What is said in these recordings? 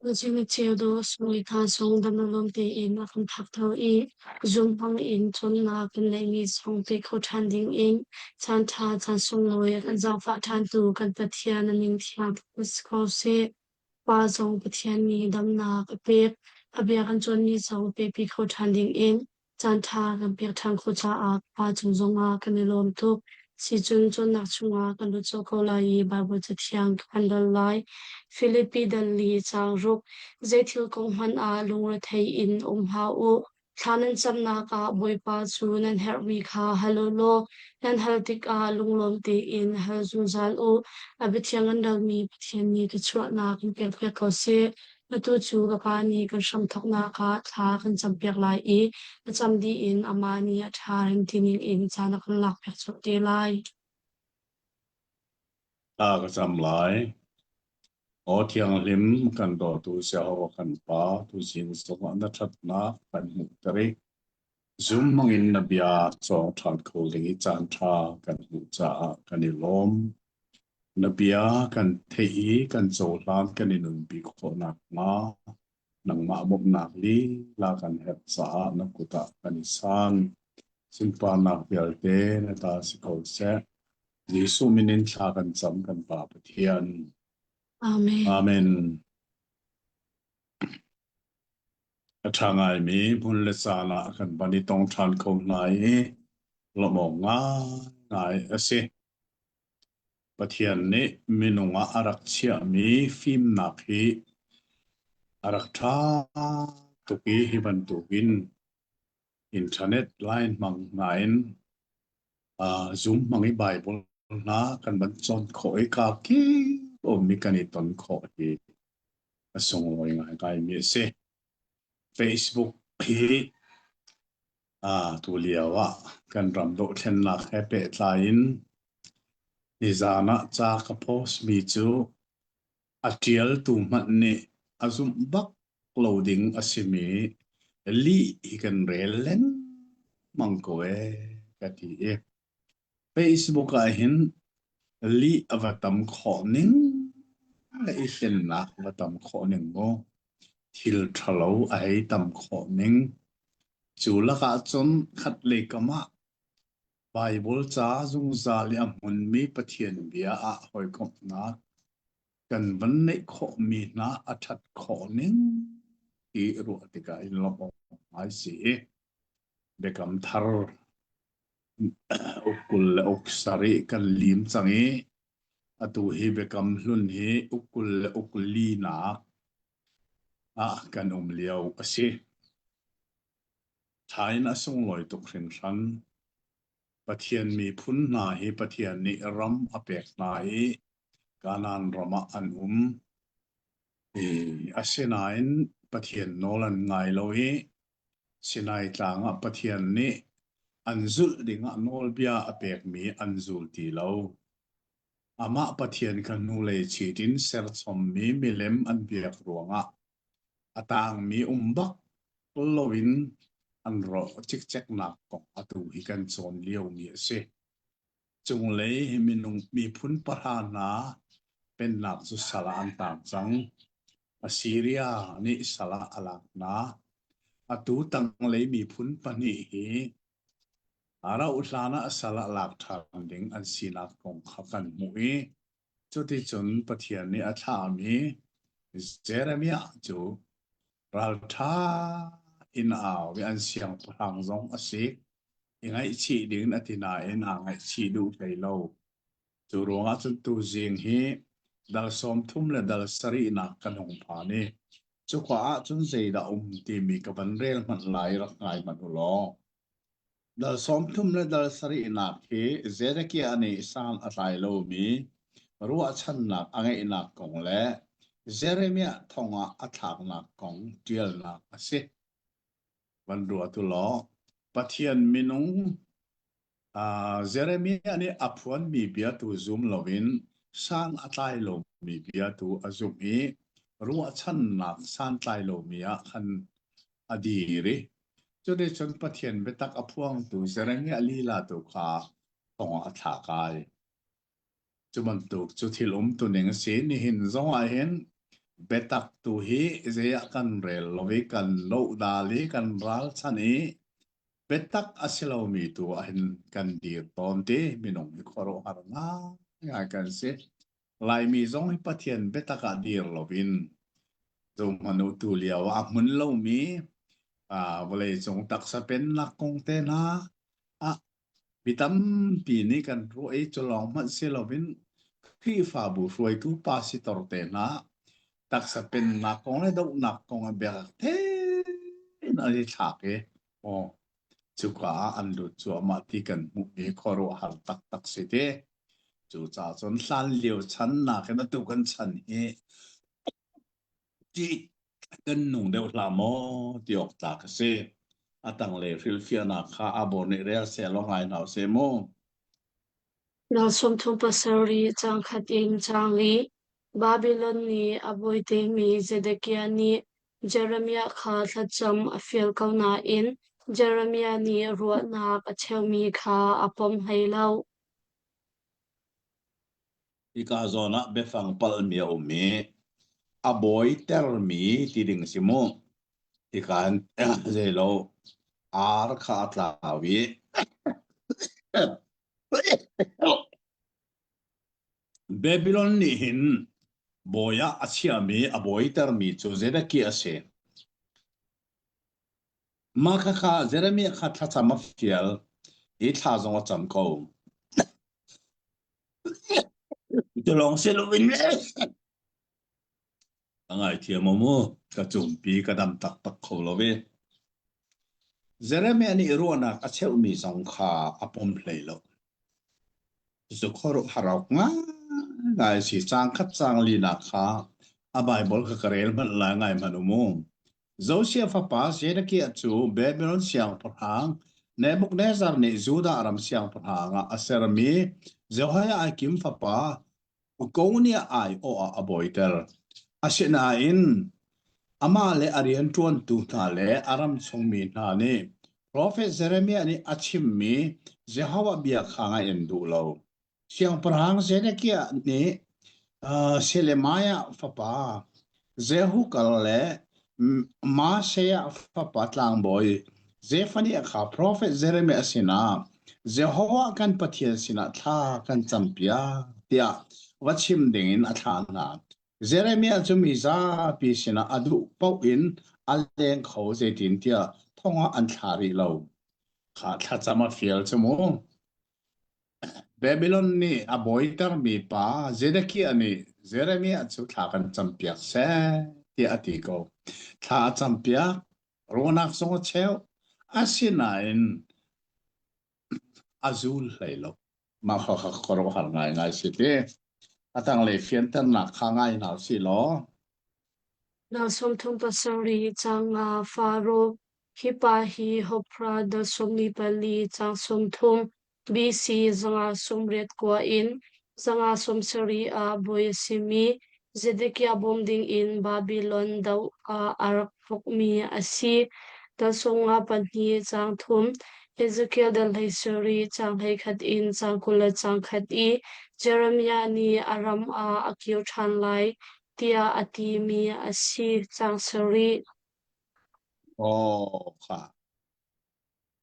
Zing cheu dawh sui hna zong dam le lawm tein a kan phak tho i zum hmang in cawnnak kan neihmi zong pe kho ṭhan ding in caan ṭha caan sunglawi a kan zaangfah ṭhantu kan Pathian a min thiang si ko seh. Pa zong Pathian nih damnak a pek. A bia kan cawnmi zong pepi kho ṭhan ding in Caanṭha kan pek ṭhan khawh caah Pa cung zongah kan i lawm tuk. Sicun cawnnak chungah kan lut colh ko lai i Baibal Cathiang kan rel lai. Filipi dal li caang ruk Zeithil kong hmanh ah lungrethei in um hlah u. Thla nan camnak ah Bawipa cu nan herhmi kha hal u law nan hal tikah lunglawm tein hal zungzal u. A biathiang an relmi Pathian nih thluachuahnak in pekpiak ko seh. Atu cu ka pa nih kan hramthawknak ah thla kan campiak lai i a cam dih in amah nih a ṭha rem ti ning in caan a kan lakpiak colh te lai. Thla ka cam lai. Aw thianghlim kan dawtu Jehovah kan Pa, tuzing zongah na ṭhatnak kan hmuhter i zum hmangin na bia cawng ṭhan kho ding i caanṭha kan hmuh caah kan i lawm. Na bia kan theih i kan cohlan kan i nunpi khawh nakhnga nangmah bawmhnak lila kan herh caah na kut ah kan i san. Sunparnak vialte na ta si ko seh. Jesuh min in thla kan cam kan Pa Pathian. Amen. Amen. A ṭha ngaimi hmun le caan ah kan van i tong ṭhan kho hna i lawmh awk ngaingai a si. Pathian nih minung ah a rak chiahmi fimnak hi a rak ṭha tuk i hi bantukin internet line hmang hna in uh, Zoom hmang i Bible hna kan van cawn khawh i kaa kip ummi kan i ton khawh hi a sunglawi ngaingaimi a si. Facebook hi Tu lio ah kan ram dohthlennak he pehtlai in nizaan ah ca ka post mi cu a ṭialtu hmanh nih a zumh bak lo ding a simi lih hi kan rel lengmang ko ee ka ti i Facebook ah hin lih a va tam khawh ning le i hlennak a va tam khawh ning mu. Thil ṭhalo a hei tam khawh ning. Cu lakah cun khatlei kam ah Baibal ca zungzal i a hmunmi Pathian bia ah hawikomhnak kan van neih khawhmi hna a ṭhat khawh ning ti ruah tikah in lawmh awk ngai si i Biakam Thar uk 20 le uk sarih kan lim cang i atu hi Biakam Hlun hi uk 20 le uk linak ah kan um lio a si. Ṭha in a sunglawi tuk hringhran. Pathian miphun hna hi Pathian nih ram a pek hna i Kanaan ram ah an um. I asinain Pathian nawl an ngai lo i Sinai tlang ah Pathian nih an zulh dingah nawlbia a pekmi an zul ti lo. Amah Pathian kha hnulei chit in serchommi milem an biak ruangah a tangmi um bak loin an rawh cikceknak kong atu hi kan cawn liomi a si. Cunglei minung miphun pahra hna pennak cu sal ah an tang cang. Assyria nih sal ah a lak hna. Atu tanglei miphun pahnih hi a rauhhlan ah sal ah lak ṭhan ding an sinak kong kha kan hmuh i cuticun Pathian nih a thlahmi Jeremiah cu ralṭha in a au i an siangpahrang zong a si. I ngaihchih ding a ti nain aa ngaihchih duh hlei lo. Cu ruangah cun tuzing hi dal 30 le dal sarihnak kan hung phan i cuka ah cun zeidah um timi ka van rel hmanh lai rak ngai hmanh u law. Dal 30 le dal sarihnak hi Zedekiah nih san a tlai lomi ruahchannak a ngeihnak kong le Jeremiah thong ah a thlaknak kong ṭialnak a si. Van ruat u law Pathian minung Jeremiah nih a phuanmi bia tu zum loin san a tlai lomi bia tu a zumh i ruahchannak santlai lomi ah khan a dir i cuticun Pathian biatak a phuangtu Jeremiah lila tu kha thong ah a thlak ai. Cu bantuk cu thil umtuning a si. Nihin zong ah hin. Biatak tu hi zei ah kan rel lo i kan lohdal i kan ralchanh i biatak a si lomi tu ah hin kan dir tawn ti minung hi khuaruahhar ngaingai kan si. Laimi zong hi Pathian biatak ah dir loin zohhmanh u tu lio ah a hmun lomi vawleicung taksa pennak kong te hna ah Mi tampi nih kan ruah i cu lawng hmanh si loin Khrihfabu hruaitu pastor te hna taksa pennak kong le dohnak kong ah biakak tein an i thlak i aw cuka ah an lut cuahmah ti kan hmuh i khuaruahhar taktak si ti. Cucaah cun hlan lio chan nakin atu kan chan hi Ṭih kan nung deuh hlah maw ti awk tlak a si. A tanglei hrilhfiahnak kha Abor nih rel sehlaw ngai hna usih mu. Dal 37 caang khat in caang li Babilon nih a bawitemi Zedekiah nih Jeremiah kha thlacam a fial ko nain Jeremiah nih ruahnak a cheuhmi kha a pom hlei lo. Hika zawn ah biafang palhmi a um i a bawitermi ti ding a si mu. Hika hin zeilo ar kha a tlau i Babylon nih hin bawi ah a chiahmi a bawitermi cu Zedekiah a si. Mah khakha Jeremiah kha thlacam a fial i thla zong a cam ko. Cu lawng si loin a ngaithiam mu ka cungpi ka dam taktak kho lo i. Jeremiah nih ruahnak a cheuhmi zong kha a pom hlei lo. Cucu khuaruahhar awk ngaingai a si. Caang khat caang linak kha a Baibal kha ka rel hmanh lai ngai hmanh u mu. Josiah fapa Zedekiah cu Babylon siangpahrang Nebuchadnezzar nih Judah ram siangpahrang ah a sermi Jehoiakim fapa Jeconiah aiawh ah a bawiter. Asinain amah le a rianṭuantu hna le a ram chungmi hna nih profet Jeremiah nih a chimmi Jehovah bia kha ngaih an duh lo. Siangpahrang Zedekiah nih Shelemiah fapa Jehukal le Maaseiah fapa tlangbawi Zephaniah kha profet Jeremiah sinah Jehovah kan Pathian sinah thla kan campiak tiah va chim dingin a thlah hna. Jeremiah cu mi zapi sinah a duh paoh in a leng kho zeitintiah thong ah an thla rih lo. Kha thlacam a fial cu mu. Babylon nih a bawitermi pa Zedekiah nih Jeremiah cu thla kan campiak seh tiah a ti ko. Thla a campiak, ruahnak zong a cheuh. Asinain a zul hlei lo. Mah kha kha khuaruahhar ngaingai si ti. A tanglei fianternak kha ngai hna usih law. Dal 37 caang nga Faro Hi pa hi Hophra dal 14 caang 30 BC 589 in 570 ah bawi a simi Zedekiah bawm dingin Babilon doh ah a rak thawkmi a si. Dal 52 caang thum Ezekiel dal 17 caang 11 in caang 20 le caang khat i Jeremiah nih a ram ah a kir ṭhan lai tiah a timi a si. Caang sarih. Aw kha.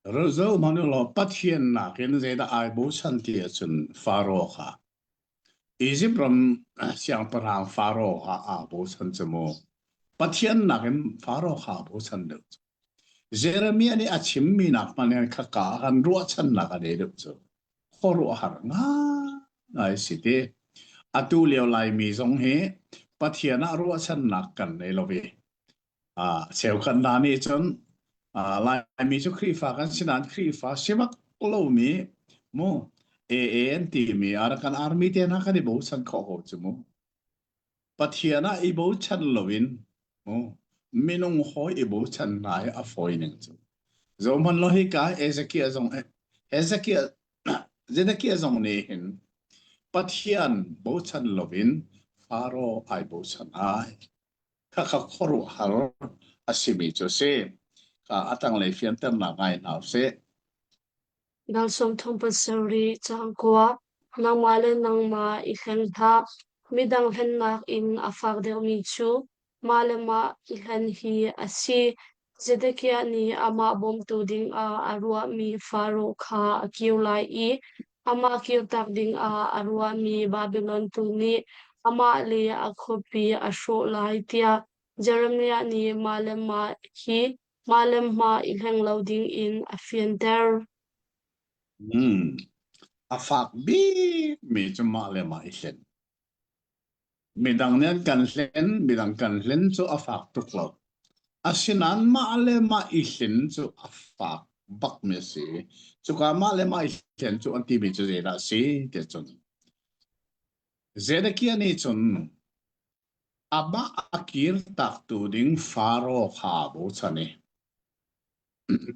Rozo hmanh Pathian nakin zeidah ai bochan ti ahcun Faro kha Izipt ram siangpahrang Faro kha aa bochan cu mu. Pathian nakin Faro kha aa bochan deuh cu. Jeremiah nih a chimmi nak hmanh in khaka ah khan ruahchannak a nei deuh cu. Khuaruahhar ngaingai si ti. Atu lio Laimi zong hi Pathian ah ruahchannak kan nei lo i Cheukhat hna nih cun Laimi cu Khrihfa kan si nain Khrihfa si bak lomi mu AA an timi Arakan Army te hna kan i bochan khawh ko cu mu. Pathian ah i bochan loin mu minung hawi i bochan hna hi a fawi ning cu. Zohhmanh law hika Ezekiel zong Ezekiel Zedekiah zong nih hin Pathian bochan loin Faro ai bochan ai. Khakha khuaruahhar a simi cu a si. Kha a tanglei fianternak ngai hna usih. Dal 37 caang kua Nangmah le nangmah i hleng hlah. Midang hlennak in a fak deuhmi cu mah le mah i hlen hi a si. Zedekiah nih amah bawmtu dingah a ruahmi Faraoh kha a kir lai i amah kirtak dingah a ruahmi Babilon tu nih amah le a khuapi a hrawh lai tiah Jeremiah nih mah le mah hi mah le mah i hleng lo dingin a fianter. Hmm. A fak bikmi cu mah le mah i hlen. Midang nih an kan hlen, midang kan hlen cu a fak tuk lo. Asinain mah le mah i hlen cu a fak bakmi a si. Cuka mah le mah i hlen cu an timi cu zeidah a si ti cun Zedekiah nih cun amah a kirtaktu ding Faro kha aa bochan i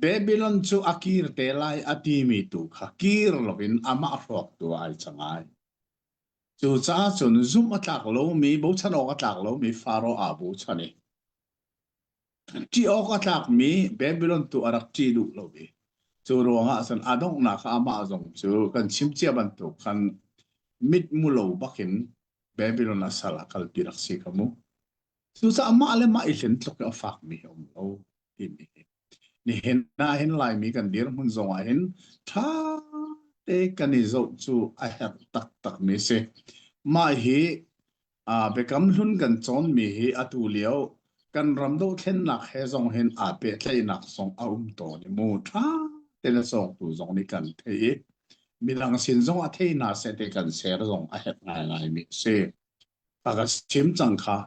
Babylon cu a kir te lai a timi tu kha kir loin amah hrawktu ah ai cang ai. Cucaah cun zumh a tlak lomi, bochan awk a tlak lomi Faro aa bochan i ṭih awk a tlakmi Babylon tu a rak ṭih duh lo i cu ruangah cun a donghnak ah amah zong cu kan chim cia bantuk khan mitmu lo bakin Babylon a sal ah kalpi rak si kha mu. Cucaah mah le mah i hlen tluk i a fakmi hi a um lo timi hi. Nihin ah hin Laimi kan dirhmun zong ah hin ṭha te kan i zoh cu a herh taktakmi si. Mah hi uh, biakam hlun kan cawnmi hi atu lio kan ram dohthlennak he zong hin aa pehtlaihnak zong a um tawn i mu ṭha tein a cawngtu zong nih kan theih i midang sin zong a thei hna seh ti kan ser zong a herh ngaingaimi a si. A ka chim cang kha.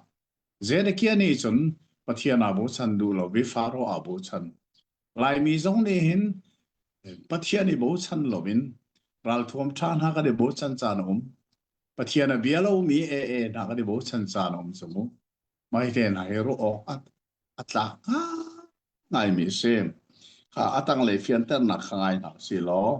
Zedekiah nih cun Pathian aa bochan duh lo i Faro aa bochan. Laimi zong nih hin Pathian i bochan loin ralthuam ṭha hna kan i bochan caan a um. Pathian a bia lomi ee hna kan i bochan caan a um cu mu. Mai te hna hi ruah awk a, a tlak ngaimi a si. Kha a tanglei fianternak kha ngai hna si law.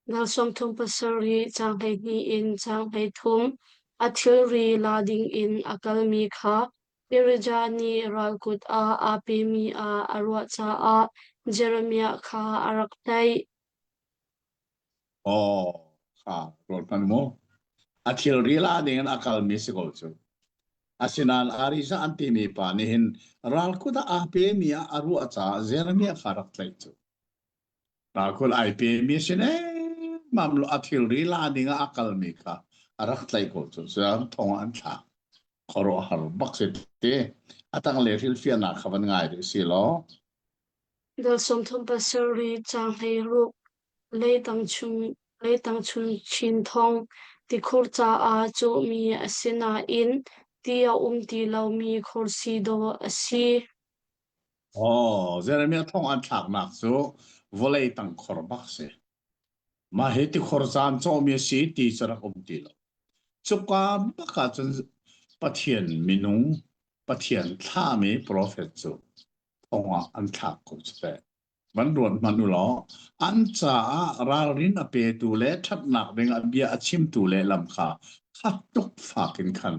Dal 37 caang 12 in caang 33 A thilri la dingin a kalmi kha Elijah nih ralkut ah aa pemi ah a ruah caah Jeremiah kha a rak tlaih. Aw, kha ruat hmanh mu. A thilri la dingin a kalmi si ko cu. Asinain Ariza an timi pa nih hin ralkut ah aa pemi ah a ruah caah Jeremiah kha rak tlaih cu. Ralkul ai pemi a si nemmam lo a thilri la ding ah a kalmi kha a rak tlaih ko cu cun thong ah an thlak. Khuaruahhar bak si ti. A tanglei hrilhfiahnak kha van ngai rih si law. Dal 37 caang 16 Leitang chung leitang chung chin thong tikhur caah cawhmi a si nain ti a um ti lomi khor si dawh a si. Aw, Jeremiah thong an thlaknak cu vawlei tang khor bak si. Mah hi tikhor caan cawhmi a si ti cu rak um ti lo. Cuka bak ah cun Pathian minung, Pathian thlahmi profet cu thong ah an thlak ko cu teh. Van ruat hmanh u law, an caah ralrin a petu le ṭhatnak ding ah bia a chimtu lehlam kha khat tuk fak in khan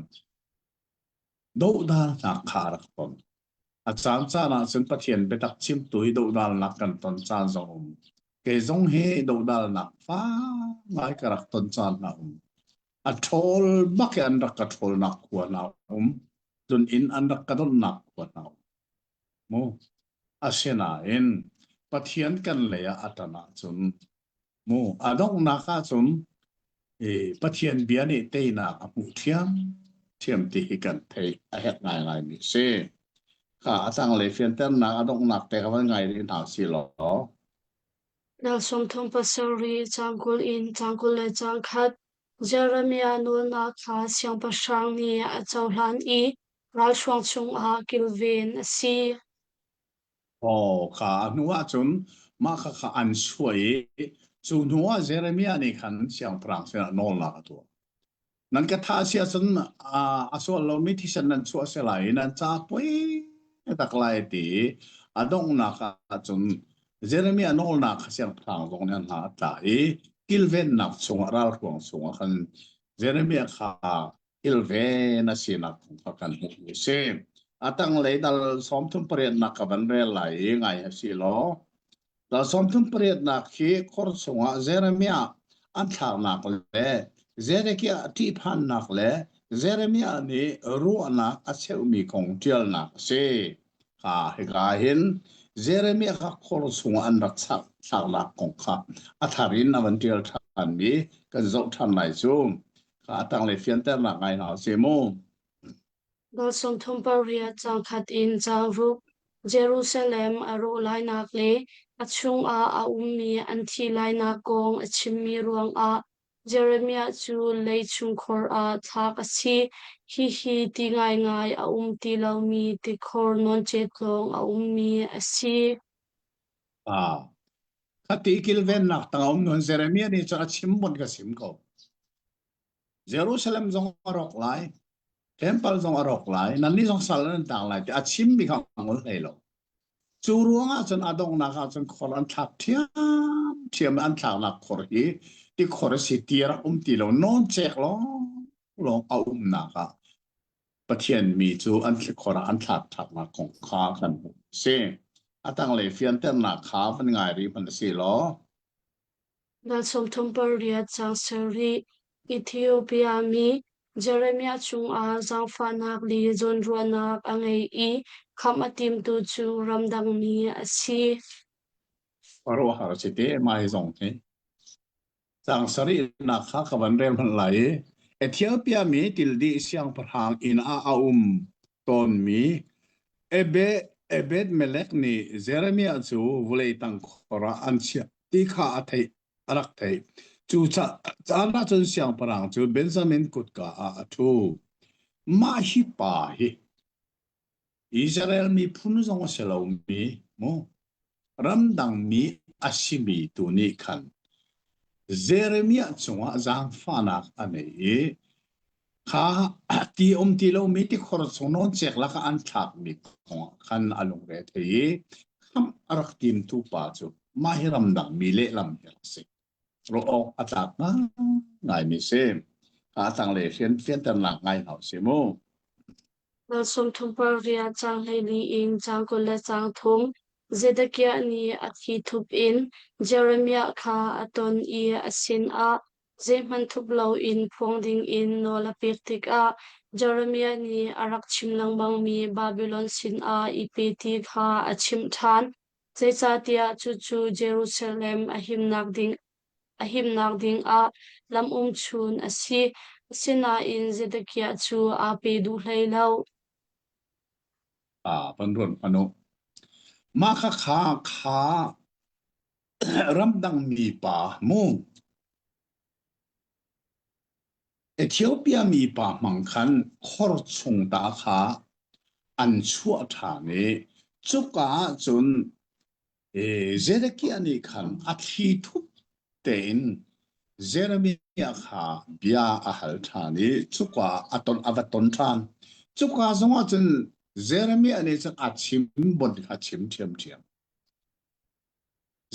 Dohdalnak kha a rak ton. A caancaan ahcun Pathian biatak chimtu hi dohdalnak kan ton caan zong um. Kei zong hi dohdalnak fak ngai ka rak ton caan hna um. A ṭhawl bak i an rak ka ṭhawlnak khua hna um. Cun inn an rak ka donhnak khua hna um. Mu. Asinain Pathian kan lei ah a ṭan ahcun Mu a donghnak ahcun i Pathian bia nih teinak a hmuh ṭhiamṭhiam ti hi kan theih a herh ngaingaimi a si. Kha a tanglei fianternak a donghnak te ka van ngai rih hna si law. Dal 37 caang 20 in caang 21 Jeremiah nawlnak kha siangpahrang nih a cohlan i ralhruang chungah kilven a si. Aw kha a hnu ahcun mah khakha an chuah i cu hnu ah Jeremiah nih khan siangpahrang sinah nawlnak a tuah. Nan ka thah si ahcun a sual lomi thisen nan chuah si lai i nan ca poi tak lai ti i a donghnak ahcun Jeremiah nawlnak kha siangpahrang zong nih an hna a tla i kilvennak chungah ralhruang chungah khan Jeremiah kha kilven a sinak kong kha kan hmuh a si. A tanglei dal 38 nak ka van rel lai i ngai ha si law dal 38 nak hi khor chungah Jeremiah an thlaknak le. Zedekiah ṭihphannak le Jeremiah nih ruahnak a cheuhmi kong ṭialnak a si. Kha hika hin Jeremiah kha khor chungah an rak thlaknak kong kha a thar in a van ṭial ṭhanmi kan zoh ṭhan lai cu. Kha a tanglei fianternak ngai hna usih mu. Dal 38 caang khat in caang ruk Jerusalem a rawh lainak le a chungah a ummi an thih lainak kong a chimmi ruangah Jeremiah cu lei chungkhor ah thlak a si. Hihi ti ngaingai a um ti lomi tikhor nawncet lawng a ummi a si. Ah, khati kilvennak tang a um nun Jeremiah nih cun a chim bon ka sim ko. Jerusalem zong a rawk lai, temple zong a rawk lai, nannih zong sal nan tang lai ti a chimmi kha a ngol hlei lo. Cu ruangah cun a donghnak ah cun khor an thlak ṭhiamṭhiam an thlaknak khor hi tikhor a si ti a rak um ti lo nawncek lawnglawng a umnak ah Pathian mi cu an thlikhor ah an thlak ṭhaknak kong kha kan hmuh a si. A tanglei fianternak kha van ngai rih hmanh a si law. Dal 38 caang sarih Ethiopia mi Jeremiah cungah zaangfahnak le zawnruahnak a ngei i khamh a timtu cu ramdang mi a si. Khuaruahhar a si te mai zong hi. Caang sarihnak kha ka van rel hmanh lai i Ethiopia mi tildih siangpahrang inn ah a um tawnmi Ebe Ebed-melek nih Jeremiah cu vawlei tang khor ah an chiah ti kha a theih a rak theih. Cu caan ah cun siangpahrang cu Benjamin kutka ah a ṭhu. Mah hi pa hi Israel miphun zong a si lomi mu ramdang mi a simi tu nih khan Jeremiah cungah zaangfahnak a nei i kha ti um ti lomi tikhor chung nawncek lakah an thlakmi kongah khan a lungre thei i khamh a rak timtu pa cu mah hi ramdang mi lehlam hi a rak si. Ruah awk a tlak ngaimi si. A tanglei rian fianternak ngai hna usih mu. Dal 38 caang 14 in caang 23 Zedekiah nih a thi thup in Jeremiah kha a ton i a sinah zeihmanh thup loin phuang dingin nawl a pek tikah Jeremiah nih a rak chim lengmangmi Babilon sinah i pe ti kha a chimh ṭhan. Zeicahtiah cucu Jerusalem a himnak ding a himnak dingah lam umchun a si. Asinain Zedekiah cu aa pe duh hlei lo. Ah, van ruat hmanh u. Mah kha kha kha ramdang mi pa mu Ethiopia mi pa hmang khan khor chung ta kha an chuah ṭhan i cuka ah cun Zedekiah nih khan a thli thup tein Jeremiah kha bia a hal ṭhan i cuka a ton a va ton ṭhan. Cuka zongah cun Jeremiah nih cun a chim bon kha chim ṭhiamṭhiam.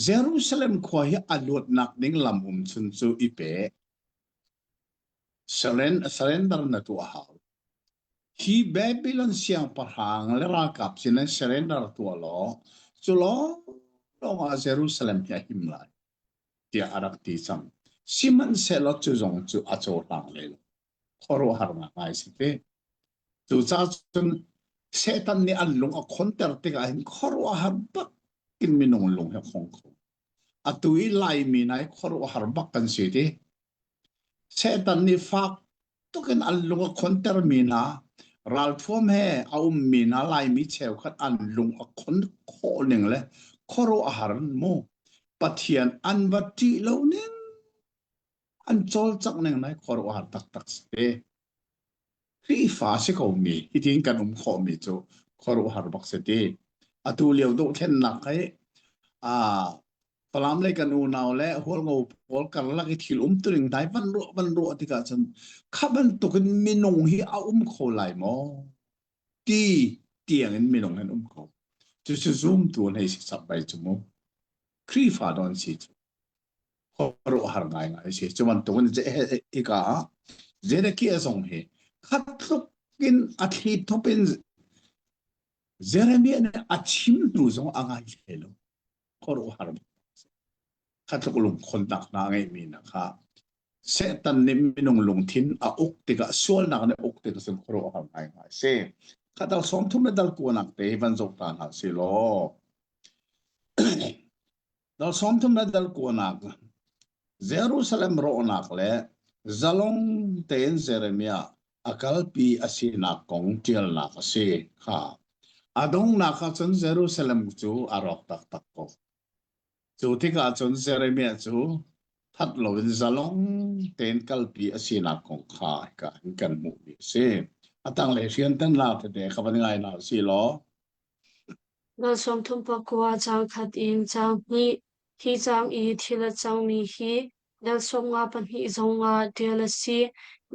Jerusalem khua hi a luatnak ding lam um chun cu i pe. Surrender na tuah hau. Hi Babylon siangpahrang le ralkap sin an surrender tuah law, cu lawng ah Jerusalem hi a him lai, tiah a rak ti cang. Sihmanhsehlaw cu zong cu a cohlang hlei lo. Khuaruahhar ngai si te. Cucaah cun Satan nih an lung a khonter tikah hin khuaruahhar bak in minung lung hi a khong kho. Atu i Laimi nai khuaruahhar bak kan si ti. Satan nih fak tukin an lung a khontermi hna, ralthuam he a ummi hna Laimi cheukhat an lung a khon khawh ning le khuaruahhar mu Pathian an va ṭih lo ning an cawlcangh ning nai khuaruahhar taktak si. Khrihfa si ko mi hitin kan um khawhmi cu khuaruahhar bak si ti. Atu lio dohthlennak hi aa Falam lei kan unau le Hualngo pawl karlak i thil umtuning dai van ruah van ruah tikah cun kha bantukin minung hi a um kho lai maw ti tiang in minung an um kho. Cucu zumtu an hei si chap bai cu mu. Khrihfa don si cu. Khuaruahhar ngaingai a si. Cu bantukin hika ah Zedekiah zong hi khat tluk in a thli thop in Jeremiah nih a chim hnu zong a ngai hlei lo. Khuaruahhar kha tluk lungkhonnak hna a ngeihmi na kha. Satan nih minung lungthin a uk tikah sualnak nih a uk tikah cun khuaruahhar ngaingai a si. Kha dal 30 le dal kuanak te hi van zoh ta hna si law dal 30 le dal kuanak Jerusalem rawhnak le zalong tein Jeremiah a kalpi a sinak kong ṭialnak a si kha. A donghnak ah cun Jerusalem cu a rawk taktak ko. Cu tikah cun Jeremiah cu that loin zalong tein kalpi a sinak kong kha hika hin kan hmuhmi a si. A tanglei riantannak tete kha van ngai hna usih law. Dal 39 caang khat in caang hnih hi caang i thil a cangmi hi dal 52 zongah ṭial a si.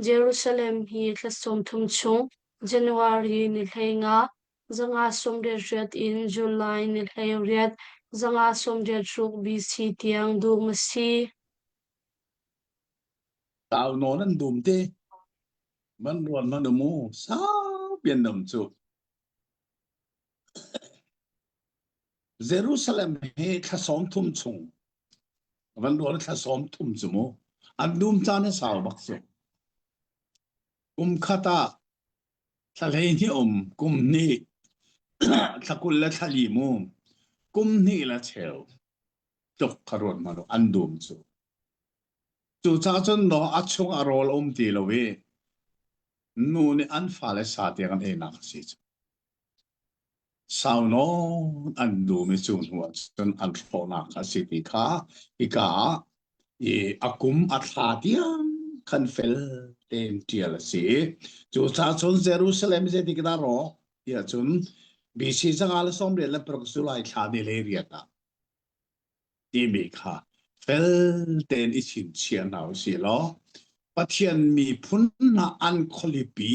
Jerusalem hi thla 30 chung January ni 15 588 in July ni 18, 586 BC tiang dum a si. Tau nawn an dum te. Man ruan man umu sau pian dam cu. Jerusalem hi thla 30 chung van ruan thla 30 cu mu an dum caan hi sau bak cu kum khat ah thla 12 um kum hnih thla 20 le thla li mu kum hnih le cheu tluk kha ruat hmanh an dum cu cucaah cun no a chung a rawl um ti lo i nu nih an fale sa tiang an einak a si cu Sau nawn an dum i cu hnu ah cun an hrawhnak a si ti kha hika ah i a kum a thla tiang khan fel tein ṭial a si. Cucaah cun Jerusalem zeitik dah rawk tiah cun BC 596 July thla ni 18 ah timi kha fel tein i chingchiah hna u sih law Pathian miphun hna an khualipi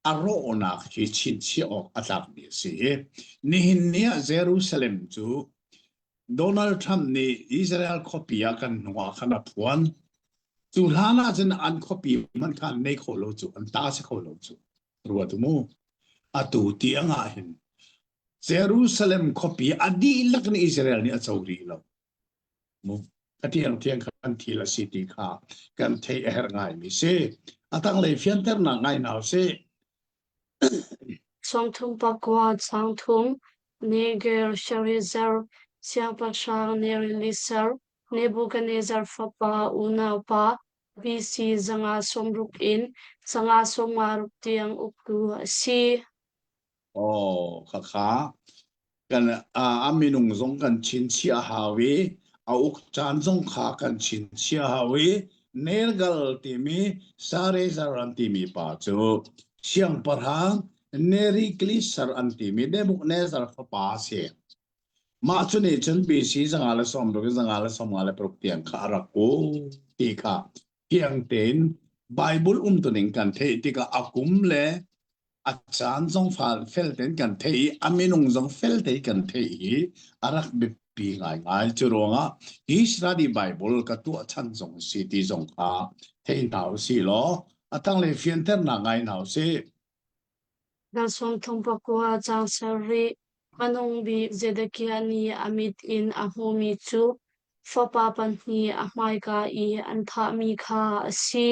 a rawhnak hi chingchiah awk a tlakmi a si. Nihin ni ah Jerusalem cu Donald Trump nih Israel khuapi ah kan hnu ah khan a phuan. Cu hlan ah cun an khuapi hmanh kha an nei kho lo cu, an ta si kho lo cu. Ruat u mu. Atu tiang ah hin Jerusalem khuapi a dihlak nih Israel nih a co rih lo. Mu a tiang tiang kan thil a si ti kha kan theih a herh ngaimi si. A tanglei fianternak ngai hna usih. Sawmthum pakua changthum Niger Sharezer siangpahrang Nerilisar Nebuchadnezzar fapa unaupa BC 560 in 556 tiang uktu a si. Aw, khakha kan a minung zong kan chinchiah a hau i a uk caan zong kha kan chinchiah a hau i Nergal timi Sarezar an timi pa cu siangpahrang Neriklisar an timi Nebuchadnezzar fapa a si. Mah cu nih cun BC 560 in 556 tiang kha a rak uk ti kha fiang tein Bible umtuning kan theih tikah a kum le a caan zong fel tein kan theih i a minung zong fel tein kan theih i a rak biapi ngaingai. Cu ruangah hi study Bible ka tuah chan zong si ti zong kha thei hna u sih law a tanglei fianternak ngai hna u sih. Dal 39 caang sarih hmanung bik Zedekiah nih a mit in a hmuhmi cu fapa pahnih a hmaika i an thahmi kha a si.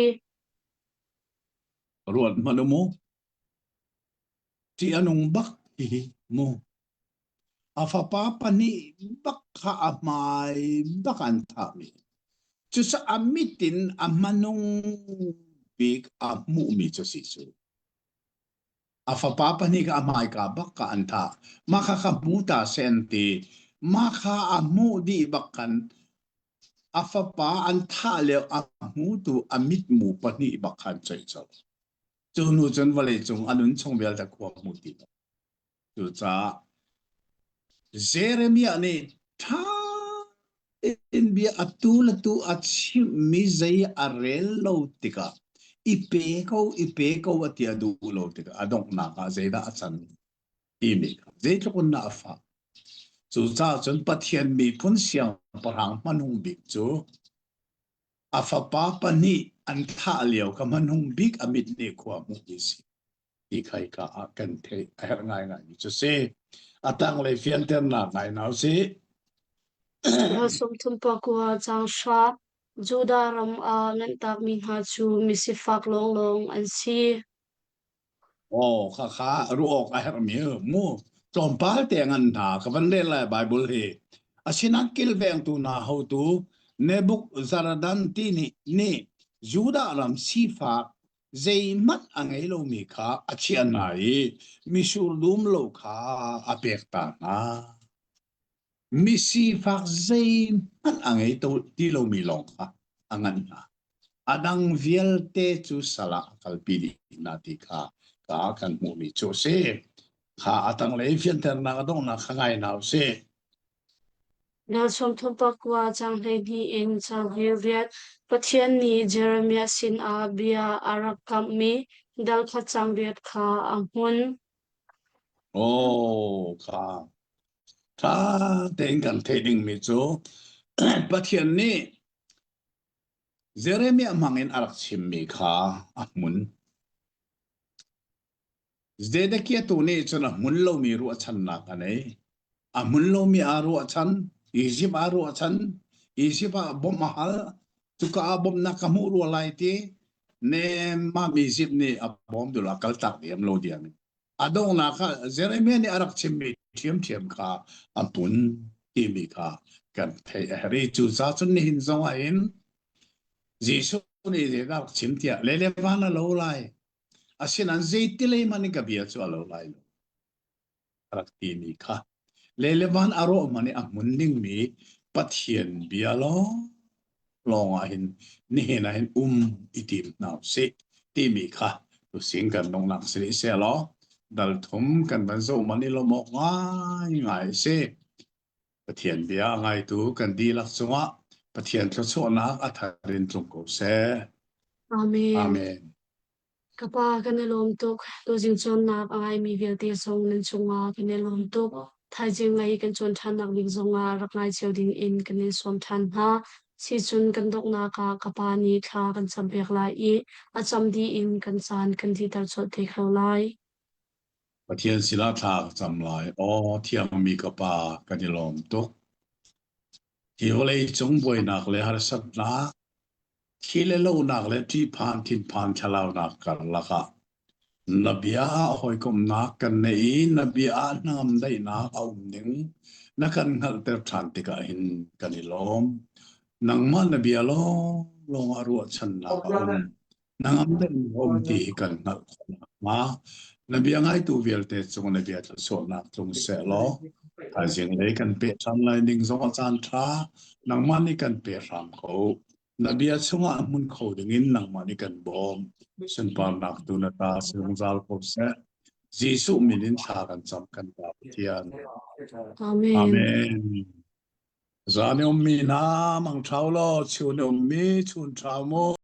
Ruat hmanh u mu. Ṭih a nung bak hi mu. A fapa pahnih bak kha a hmai bak an thahmi. Cucaah a mit in a hmanung bik a hmuhmi cu si cu. A fapa pahnih kha a hmaika bak ka an thah. Mah kha kha hmu ta seh an ti. Mah kha a hmuh dih bak khan a fapa an thah lio a hmutu a mitmu pahnih bak khan coih colh. Cu hnu cun vawleicung a nun chung vialte khua hmu ti lo. Cucaah Jeremiah nih ṭha in bia atu le tu a chimhmi zei a rel lo tikah i pe ko i pe ko a ti a duh lo tikah a donghnak ah zeidah a can timi kha zeitluk in dah a fah. Cucaah cun Pathian miphun siangpahrang hmanung bik cu a fapa pahnih an thah lio kha hmanung bik a mit nih khua hmuh si. Ti kha hika ah kan theih a herh ngaingaimi cu si. A tanglei fianternak ngai hna usih. Dal 39 caang hra. Judah ram ah nganhtakmi hna cu misifak lawnglawng an si. Aw khakha ruah awk a herhmi mu tlawmpal te ngan hna ka van rel lai Bible hi. Asinain kilvengtu hna hotu Nebukzaradan ti nih nih Judah ram sifak zeihmanh a ngei lomi kha a chiah hna i misur dum lo kha a pek ta hna. Misifak zeihmanh a ngei ti lomi lawng kha a nganh hna. A dang vialte cu sal ah a kalpi dih hna ti kha ka kan hmuhmi cu a si. Kha a tanglei fianternak a donghnak kha ngai hna u sih. Dal 34 caang 12 in caang 18 Pathian nih Jeremiah sinah bia a rak kamhmi dal khat caang riat kha a hmun. Oh, kha ṭha tein kan theih dingmi cu Pathian nih Jeremiah hmangin a rak chimmi kha a hmun. Zedekiah tu nih cun a hmun lomi ruahchannak a nei. A hmun lomi aa ruahchan, Izipt aa ruahchan, Izipt ah bawmh a hal, cuka ah bawmhnak ka hmuh rua lai ti nemmam Izipt nih a bawm duh lo, a kaltak diam lo diam in. A donghnak ah Jeremiah nih a rak chimmi ṭhiamṭhiam kha a hmun timi kha kan theih a herh i cucaah cun nihin zong ah hin Jesuh nih zeidah a rak chim tiah le le van a lo lai. Asinain zeitilei hmanh in ka bia cu a lo lai lo. A rak timi kha le le van a rawh hmanh i a hmun dingmi Pathian bia lawng lawng ah hin nihin ah hin um i tim hna usih timi kha tusing kan nungnak si rih seh law dal thum kan van zoh man i lawm awk ngai ngai si. Pathian bia a ngaitu kan dihlak cungah Pathian thluachuahnak a thar in tlung ko seh. Amen. Amen. Ka pa kan i lawm tuk. Tuzing cawnnak a ngaimi vialte zong nan cungah kan i lawm tuk. Thaizing lei kan cawn ṭhannak ding zongah rak ngai cio ding in kan in sawm ṭhan hna. Sicun kan donghnak ah ka pa nih thla kan campiak lai i a cam dih in kan caan kan dihter colh te ko lai. Pathian sinah thla ka cam lai. Aw thiangmi ka Pa, kan i lawm tuk. Hi vawlei cung buainak le harsatnak, thi le lonak le ṭihphan thinphan thlalaunak karlak ah na bia ah hawikomhnak kan neih i na bia ah hnangam daihnak a um ning na kan hngalhter ṭhan tikah hin kan i lawm. Nangmah na bia lawnglawng ah ruahchannak a um. Nangam daihnak a um ti hi kan hngalh khawh nakhnga na bia ngaitu vialte cung na bia thluachuahnak tlung seh law thaizing lei kan peh ṭhan lai ning zong a caan ṭha nangmah nih kan pe hram ko. Na bia chungah hmun kho dingin nangmah nih kan bawm. Sunparnak tu na ta si zungzal ko seh. Jesuh min in thla kan cam kan Pa Pathian. Amen. Amen. Zan i ummi hna mang ṭhau law, chun i ummi chun ṭhau mu.